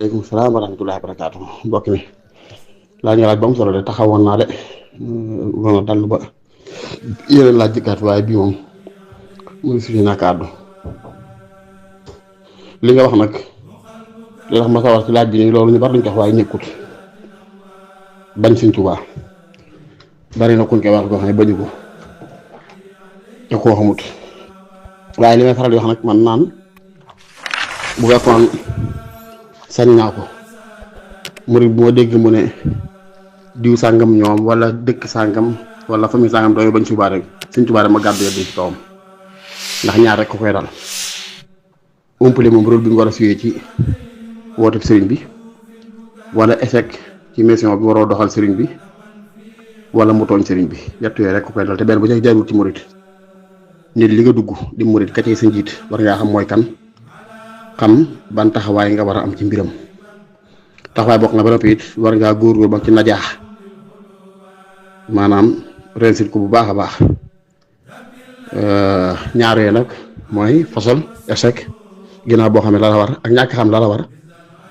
aleykum salaam wa rahmatullahi wa barakaatu mbokk mi laaj nga laaj ba mu solo de taxawoon naa de woon a dallu ba yeneen laaj jëkkaat waaye bii moom mënu si fi ñàkk àddu li nga wax nag li tax ma sawar ci laaj bi nii loolu ñu bari duñ ko wax waaye nekkut bañ Sëñ Tuubaa bari na kuñ koy wax koo xam ne bañu ko te koo xamut waaye li may faral di wax nag man naan bu fekkoon sañ naa ko murid bu ma dégg mu ne diw sàngam ñoom wala dëkk sàngam wala famille sàngam dooy bañ Tuubaa rek Sëñ Tuubaa rek ma gàddu yëpp ci kawam ndax ñaar rek ko koy dal umpale moom rôle bi mu war a suyee ci woote sëriñ bi wala échec ci mission bi waroo doxal sëriñ bi wala mu tooñ sëriñ bi yett yooyu rek ko koy dal te benn bu ca jaarul ci murid nit li nga dugg di murid ka ci sa njiit war ngaa xam mooy kan xam ban taxawaay nga war a am ci mbiram taxawaay bokk nga ba noppi it war ngaa góorgóor ba ci najaax maanaam réussite ko bu baax a baax ñaaree nag mooy fasal échec ginnaaw boo xam ne la la war ak ñàkk xam la la war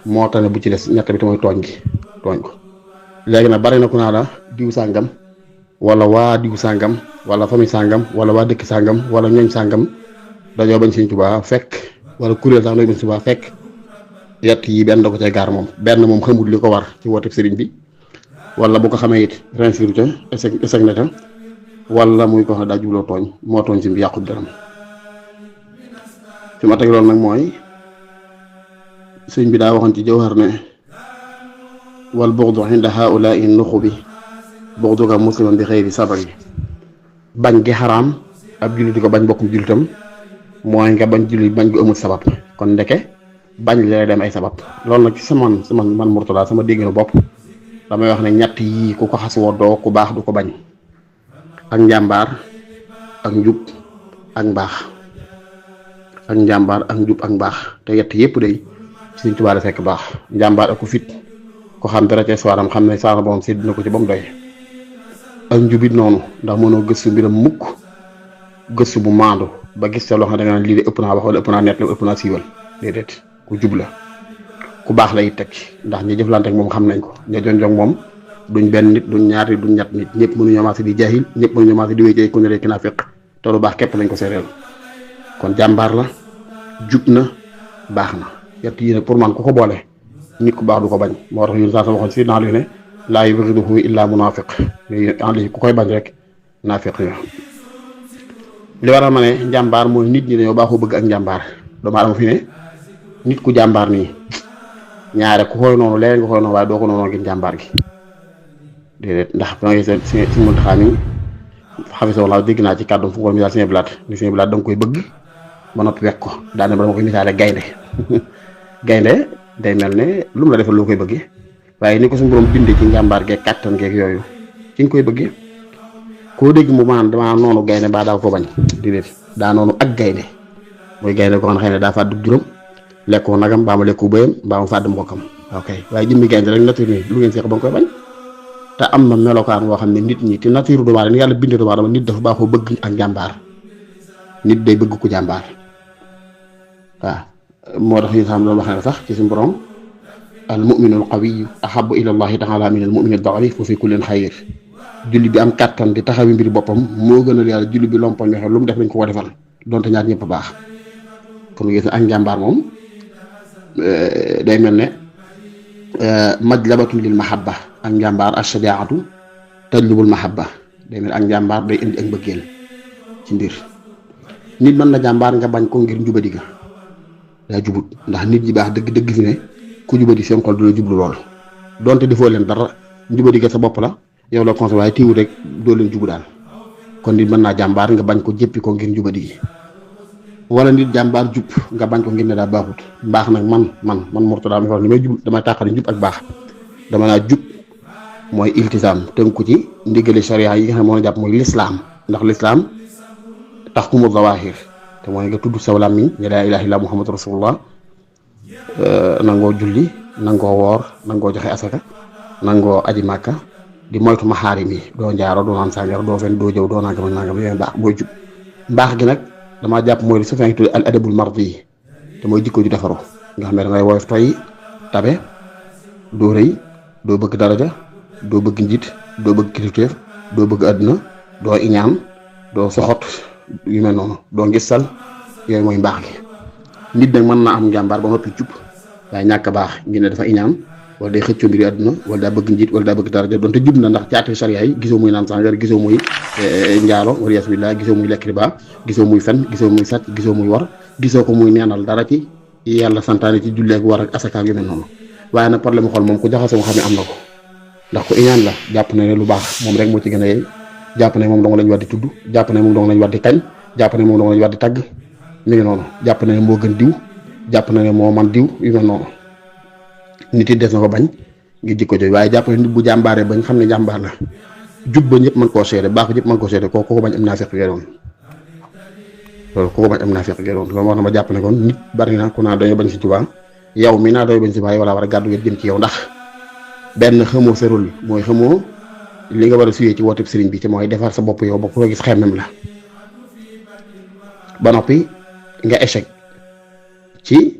moo tax ne bu ci des ñett bi te mooy tooñ ko léegi nag bari na ku naa la diw sàngam wala waa diw sàngam wala famille sàngam wala waa dëkk sàngam wala ñooñ sàngam dañoo bañ Sëñ Tuubaa fekk wala kuréel sax dañoo bañ Sëñ Tuubaa fekk yett yi benn da ko cay gaar moom benn moom xamul li ko war ci woote sëriñ bi wala bu ko xamee it réussir ca échec na ca wala muy ko xam ne daa jubloo tooñ moo tooñ si bi yàqut dara fi ma teg loolu nag mooy sëñ bi daa waxoon ci jawhar ne wal bughdu inda haa'ulaa'i nuxubi bughduka musliman bi xayri sabari bañ gi xaraam ab jullit di ko bañ bokkum jullitam mooy nga bañ jullit bañ gu amul sabab kon ndeke bañ lee dem ay sabab loolu nag ci sama man Mourtada sama dégginu bopp damay wax ne ñett yii ku ko xas woddoo ku baax du ko bañ ak njàmbaar ak njub ak mbaax ak njàmbaar ak njub ak mbaax te yett yépp day Sëñ Tuubaa fekk baax njàmbaar ak ku fit ko xam dara ci soiram xam ne saara boom sédd na ko ci ba mu doy ak njubit noonu ndax mënoo gëstu mbiram mukk gëstu bu maandu ba gis ca loo xam ne da nga naan lii de ëpp naa wax wala ëpp naa nett la ëpp naa siiwal déedéet ku jub la ku baax lay teg ndax ñi jëflante ak moom xam nañ ko ña jonjong moom duñ benn nit duñ ñaar nit duñ ñett nit ñëpp mënuñoo maase di jaahil ñëpp mënuñoo maase di wéy ci ku ne rek naafiq te lu baax képp lañ ko seereel kon jàmbaar la jub na baax na yett yi nag pour man ku ko boole nit ku baax du ko bañ moo tax ñun saa sama waxoon si naa ne laa yubghiduhu illaa munaafiq léegi ku koy bañ rek naafiq yo li waral ma ne njàmbaar mooy nit ñi dañoo baaxoo bëgg ak njàmbaar doomu aadama fi ne nit ku jàmbaar nii ñaare ku koy noonu léeg nga koy noonu waaye doo ko noonu ngir njàmbaar gi déedéet ndax ba nga gis si Muntaxa mi xafisa walla dégg naa ci kàddu fu ko misaal Sëñ Blaat ni Sëñ Blaat da nga koy bëgg ba noppi wekk ko daane ba dama koy misaale gaynde gaynde day mel ne lu mu la defal loo koy bëggee waaye ni ko suñu borom bindee ci njàmbaar geeg kàttan geeg yooyu ci nga koy bëggee koo dégg mu maanaam damaa noonu gaynde mbaa daa ko bañ déedéet daa noonu ak gaynde mooy gaynde ko xam ne xëy na daa fàddu juróom lekkoo nagam mbaa ma lekku bëyam mbaa ma fàdd mbokkam ok waaye jëmmi gaynde rek nature nii lu ngeen seex ba nga koy bañ te am na melokaan woo xam ne nit ñi te nature doomu aadama ni yàlla bindee doomu aadama nit dafa baaxoo bëgg ak njàmbaar nit day bëgg ku jàmbaar waaw moo tax ñu xam doon wax ne sax ci suñu borom al mu'minu al qawiyyu ahabbu ila allahi ta'ala min al mu'mini ad-da'if fi kullin xayr julli bi am kàttan di taxawi mbiri boppam moo gënal yàlla julli bi lompoñ waxee lu mu def dañ ko defal donte ñaar ñëpp baax kon gis ak njàmbaar moom day mel ne majlabatun lil mahabba ak njàmbaar ash-shajaa'atu tajlubul mahabba day mel ak njàmbaar day indi ak mbëggeel ci mbir nit mën na jàmbaar nga bañ ko ngir njubadi ga daa jubut ndax nit ñi baax dëgg fi ne ku jubadi seen xol du la jublu lool donte defoo leen dara njubadi ga sa bopp la yow la conseil waaye tiiwu rek doo leen jubu daal kon nit mën naa jàmbaar nga bañ ko jéppi ko ngir njubadi gi wala nit jàmbaar jub nga bañ ko ngir ne daa baaxut mbaax nag man Mourtada mi wax ni may jub damay tàqali njub ak baax dama naa jub mooy iltisaam tënku ci ndigali sharia yi nga xam ne moo jàpp mooy lislaam ndax lislaam tahkumu zawahir te mooy nga tudd saw làmmiñ ne laa ilaaha illa muhammadu rasulullah nangoo julli nangoo woor nangoo joxe asaka nangoo aji màkka di moytu maxaarim yi doo njaaro doo naan sàngara doo fen doo jëw doo nangam ak nangam yooyu baax mooy jub mbaax gi nag damaa jàpp mooy li su fekkee tudd al adabul mardi yi te mooy jikko ju defaru nga xam ne da ngay woyof toy tabe doo rëy doo bëgg daraja doo bëgg njiit doo bëgg kilifteef doo bëgg àdduna doo iñaan doo soxot yu mel noonu doo ngistal yooyu mooy mbaax gi. nit nag mën naa am njàmbaar ba noppi jub waaye ñàkk baax ngi ne dafa iñaan wala day xëccoo mbiri àdduna wala daa bëgg njiit wala daa bëgg daraja donte jub na ndax caati sariya yi gisoo muy naan sàngara gisoo muy njaalo wala yasubillah gisoo muy lekk riba gisoo muy fen gisoo muy sàcc gisoo muy war gisoo ko muy neenal dara ci yàlla santaane ci jullee ak war ak asaka ak yu mel noonu. waaye nag problème xol moom ku jaxasoo nga xam ne am na ko ndax ku iñaan la jàpp na ne lu baax moom rek moo ci gën a yey jàpp ne moom dong lañ war di tudd jàpp ne moom dong lañ war di kañ jàpp ne moom dong lañ war di tagg mi ngi noonu jàpp na ne moo gën diw jàpp na ne moo man diw yu mel noonu. nit yi des na ko bañ ngir jikko jooju waaye jàpp ne nit bu jàmbaaree bañ xam ne jàmbaar la jub ba ñëpp mën koo seede baax ba ñëpp mën koo seede kooku bañ am naa fekk geroon loolu kooku bañ am naa fekk geroon loolu moo tax ma jàpp ne kon nit bari na ku naa doy bañ si Tuubaa yow mi naa doy bañ si Tuubaa wala war a gàddu wet jëm ci yow ndax benn xamoo sa rôle mooy xamoo li nga war a suyee ci wooteb sëriñ bi te mooy defar sa bopp yow ba ko gis xemmem la ba noppi nga échec ci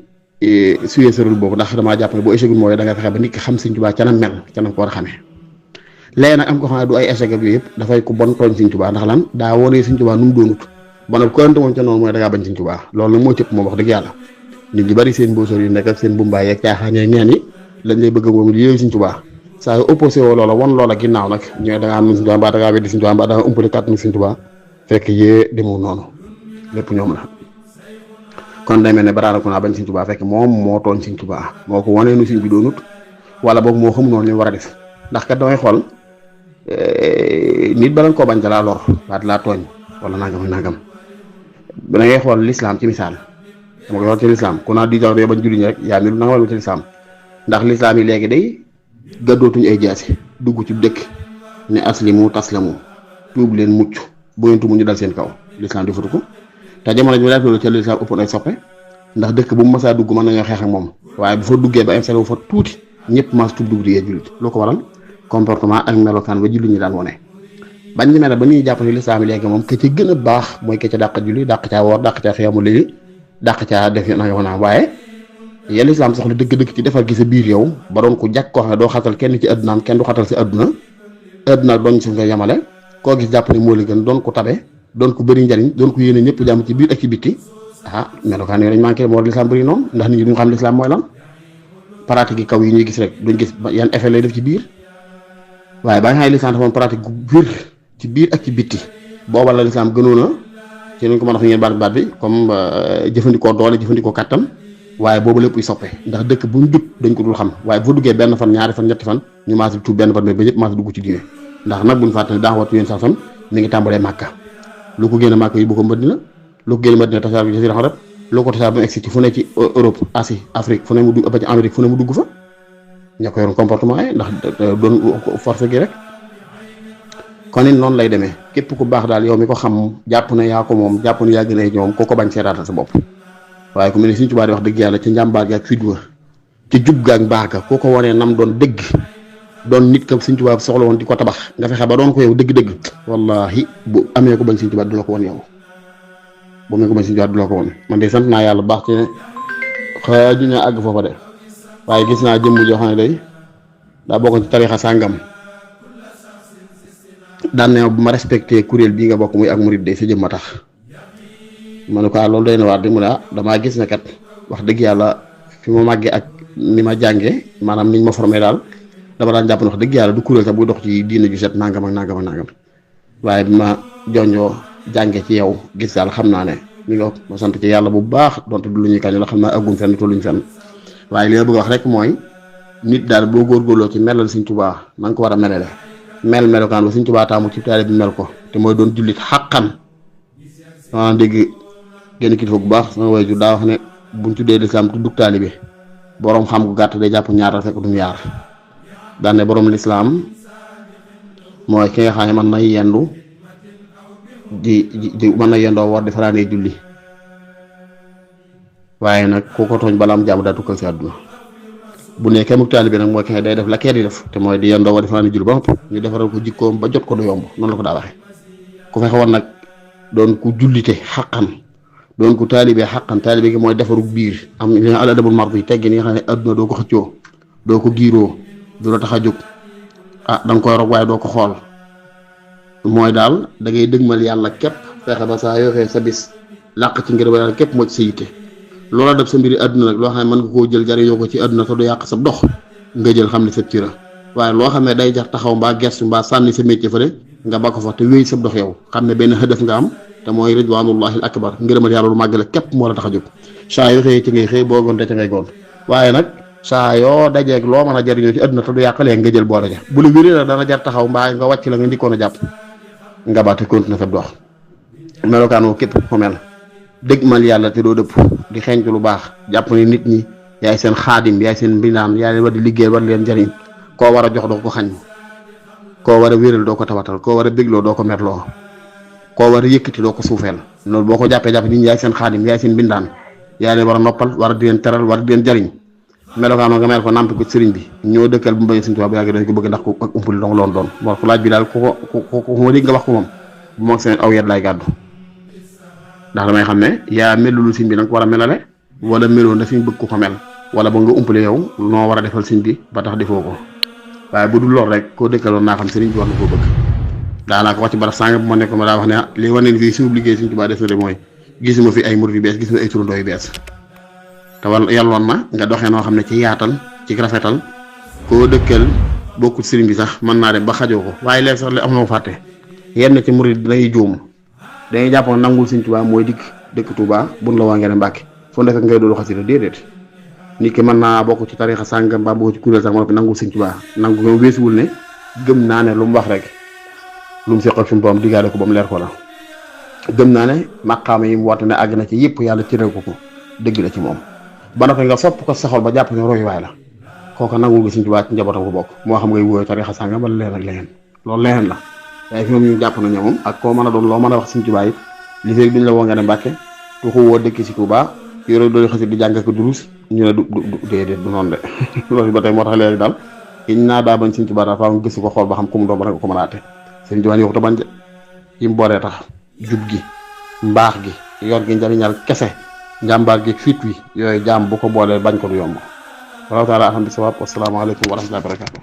suyee sa rôle boobu ndax damaa jàpp ne boo échecul mooy da nga fexe ba nit ki xam Sëriñ Tuubaa ca na mel ca na ko war a xamee léegi nag am ko xam ne du ay échec ak yooyu yëpp dafay ko bon tooñ Sëriñ Tuubaa ndax lan daa wonee Sëriñ Tuubaa nu mu doonut ba nag ko ante woon ca noonu mooy da ngaa bañ Sëriñ Tuubaa loolu nag moo cëpp moom wax dëgg yàlla nit ñi bari seen mbóosóor yu nekk ak seen bumbaay yeeg caaxaañee neen yi lañ lay bëgg moom li yooyu Sëriñ Tuubaa saa yu opposé woo loola won loola ginnaaw nag ñooy da ngaa am Sëriñ Tuubaa mbaa da ngaa weddi Sëriñ Tuubaa mbaa da ngaa umpale kàttanu Sëriñ Tuubaa fekk yee demul noonu lépp ñoom la kon day mel ne baraana ko naa bañ Sëriñ Tuubaa fekk moom moo tooñ Sëriñ Tuubaa moo ko wanee nu Sëriñ bi doonut wala boog moo xamu noonu li mu war a def ndax kat damay xool nit balañ koo bañ da laa lor waa da laa tooñ wala nangam ak nangam da ngay xool lislaam ci misaal dama ko yor ci lislaam ku naa di jox bañ julli ñi rek yaa mi lu na nga wal ci lislaam ndax lislaam yi léegi day gàddootuñu ay jaasi dugg ci dëkk ne aslimu taslamu tuub leen mucc bu ngeen tuubu ñu dal seen kaw lislaam di futu ko te jamono ji ma def loolu ca lislaam ëppoon ay soppe ndax dëkk bu mu mësaa dugg mën nañoo xeex ak moom waaye bu fa duggee ba installé wu fa tuuti ñëpp maas tuub dugg di yee jullit loo ko waral comportement ak melokaan ba jullit ñi daan wone bañ ñi mel ba ñuy jàpp ne lislaam yi léegi moom ka ca gën a baax mooy ka ca dàq julli dàq caa woor dàq caa xiyaamu léegi dàq caa def nanga wanaa waaye ya lislaam soxla dëgg-dëgg ci defar gi sa biir yow ba doon ko jàkk koo xam ne doo xatal kenn ci addunaam kenn du xatal si adduna doon si nga yamale koo gis jàpp ne moo la gën doon ko tabe doon ko bëri njariñ doon ko yéene ñëpp jàmm ci biir ak ci bitti ah melokaan yooyu dañ manqué moo war lislaam bëri noonu ndax nit ñi duñ xam lislaam mooy lan pratique yi kaw yi ñuy gis rek duñ gis yan effet lay def ci biir waaye ba nga xam ne lislaam dafa pratique gu wér ci biir ak ci bitti booba la lislaam gënoon a ci nuñ ko mën a wax ngeen baat bi comme jëfandikoo doole jëfandikoo kàttan waaye boobu lépp yi soppe ndax dëkk bu ñu jub dañ ko dul xam waaye bu fa duggee benn fan ñaari fan ñetti fan ñu maasi tuub benn fan ba ñëpp maasi dugg ci diine ndax nag buñ fàttali daa watu yéen sax sam mi ngi tàmbalee Màkka lu ko génne Màkka yi bu ko Madina lu ko génne Madina tasaar bi jasiira xarab lu ko tasaar ba mu egsi ci fu ne ci Europe Asie Afrique fu ne mu dugg ba ci Amérique fu ne mu dugg fa ña ko yoroon comportement yi ndax doon force gi rek kon it noonu lay demee képp ku baax daal yow mi ko xam jàpp na yaa ko moom jàpp na yaa gën a ñoom ko bañ seetaatal sa bopp waaye ku mel ne Sëriñ Tuubaa di wax dëgg yàlla ci njàmbaar gi ak fit wa ci jub ga ak mbaax ga koo ko wanee nam doon dëgg doon nit ka Sëriñ Tuubaa soxla woon di ko tabax nga fexe ba doon ko yow dëgg-dëgg wallahi bu amee ko bañ Sëriñ Tuubaa du la ko won yow bu amee ko bañ Sëriñ Tuubaa du la ko won man de sant naa yàlla baax ci ne xaaju ñu àgg foofa de waaye gis naa jëmm joo xam ne day daa bokkoon ci tarixa sàngam daan ne bu ma respecté kuréel bii nga bokk muy ak murid day sa jëmm a tax ma ne ko loolu doy na waar di mu ne damaa gis ne kat wax dëgg yàlla fi ma màggee ak ni ma jàngee maanaam niñ ma formé daal dama daan jàpp ne wax dëgg yàlla du kuréel sax buy dox ci diina ju set nangam ak nangam ak nangam waaye bi ma jonjoo jànge ci yow gis daal xam naa ne mi nga ma sant ci yàlla bu baax donte du lu ñuy kañ la xam naa aggum fenn tolluñ fenn waaye li ma bëgg wax rek mooy nit daal boo góorgóorloo ci melal Sëriñ Tuubaa na nga ko war a melale melokaan ba Sëriñ Tuubaa taamu ci taalibe bi mel ko te mooy doon jullit xàqan dama dégg genn kilifa bu baax sama waajur daa wax ne buñ tuddee lislaam tuddug taalibe boroom xam gu gàtt day jàpp ñaar fekk du yaar daan ne boroom lislaam mooy ki nga xam ne mën na yendu di mën na yendoo war di fanaanee julli waaye nag ku ko tooñ bala am jàmm daa tukkal si àdduna bu nekkee mu taalibe nag mooy ki day def la kee di def te mooy di yendoo war di fanaanee julli ba nopp ñu defaral ko jikkoom ba jot ko du yomb noonu la ko daa waxe ku fexe woon nag doon ku jullite xaqan doon ko taalibe xaqan taalibe gi mooy defaru biir am li nga al adabul mardi teggi ni nga xam ne adduna doo ko xëccoo doo ko giiroo du la tax a jóg da nga koy rob waaye doo ko xool mooy daal da ngay dëgmal yàlla képp fexe ba saa yoo xee sa bis làq ci ngir ba yàlla képp moo ci sa yitte loola def sa mbiri àdduna nag loo xam ne mën nga koo jël jariñoo ko ci àdduna te du yàq sa dox nga jël xam ne sa cira waaye loo xam ne day jar taxaw mbaa gestu mbaa sànni sa métier fële nga ba ko fa te wéy sa dox yow xam ne benn xëdëf nga am te mooy ridwanullahi al akbar ngërëmal yàlla lu màggale képp moo la tax a jóg saa yoo xëyee ci ngay xëy boo gonte ci ngay gont waaye nag saa yoo dajeeg loo mën a jariñoo ci àdduna te du yàqalee nga jël boole ja bu la wéree nag dana jar taxaw mbaa nga wàcc la nga ndikkoon a jàpp nga baate continuer sa dox melokaan woo képp ko mel dëgmal yàlla te doo dëpp di xeeñtu lu baax jàpp ne nit ñi yaay seen xaadim yaay seen mbindaan yaa leen war di liggéey war leen jariñ koo war a jox doo ko xañ koo war a wéral doo ko tawatal koo war a bégloo doo ko merloo koo war a yëkkati doo ko suufeel loolu boo ko jàppee nit ñi yaay seen xaadim yaay seen mbindaan yaa leen war a noppal war a di leen teral war a di leen jariñ melokaan nga mel ko nàmpi ko sëriñ bi ñoo dëkkal bu mbéy suñu tubaab bu yàgg dañ ko bëgg ndax ko ak umpul dong loon doon moo ko laaj bi daal ku ma dégg nga wax ko moom bu moog seen aw yet laay gàddu ndax damay xam ne yaa melulu sëñ bi nag war a melale wala meloon na suñ bëgg ko mel wala ba nga umpale yow noo war a defal sëñ bi ba tax defoo ko waaye bu dul lool rek koo dëkkaloon naa xam sëriñ bi war na koo bëgg daanaa ko wax ci barab sànga bu ma nekk ma daa wax ne li wane ne fii suñu liggéey suñ Tuubaa def na de mooy gisuma fi ay murid yu bees gisuma ay turandoo yu bees te war yàlloon na nga doxee noo xam ne ci yaatal ci rafetal koo dëkkal bokkul sëriñ bi sax mën naa dem ba xajoo ko waaye léegi sax li am na mu fàtte yenn ci murid dañuy juum dañuy jàpp nangul sëñ Tuubaa mooy dëkk Tuubaa buñ la waa ngeen Mbàkke foo nekk ngay doolu xasida déedéet nit ki mën naa bokk ci tariixa sàngam ba bokk ci kuréel sax moo fi nangul sëñ Tuubaa nangu ko weesuwul ne gëm naa ne lu mu wax rek lu mu seq ak suñu borom diggaale ko ba mu leer ko la gëm naa ne maqaama yi mu woote ne àgg na ci yëpp yàlla cëral ko dëgg la ci moom ba noppi nga sopp ko saxol ba jàpp ne royuwaay la kooka nangul nga sëñ Tuubaa ci njabootam ko bokk moo xam ngay wóoy tariixa sàngam wala leen ak leneen loolu leneen la waaye fi moom ñu jàpp nañu moom ak koo mën a doon loo mën a wax sëñ Tuubaa it li fekk duñ la woo nga ne Mbàkke tu ko woo dëkk si Tuubaa yore doolu xasit di jàng ko durus ñu ne du déedéet du noonu de loolu ba tey moo tax léegi daal yiñ naa daa bañ sëñ Tuubaa daal faa nga gëstu ko xool ba xam ku mu doon ba nga ko mën a àtte sëñ Tuubaa yow ta bañ yi mu booree tax jub gi mbaax gi yor gi njariñal kese njàmbaar gi fit wi yooyu jaam bu ko boolee bañ ko du yomb wallahu taala alhamdulilah wasalaamaaleykum wa rahmatullahi wa barakatu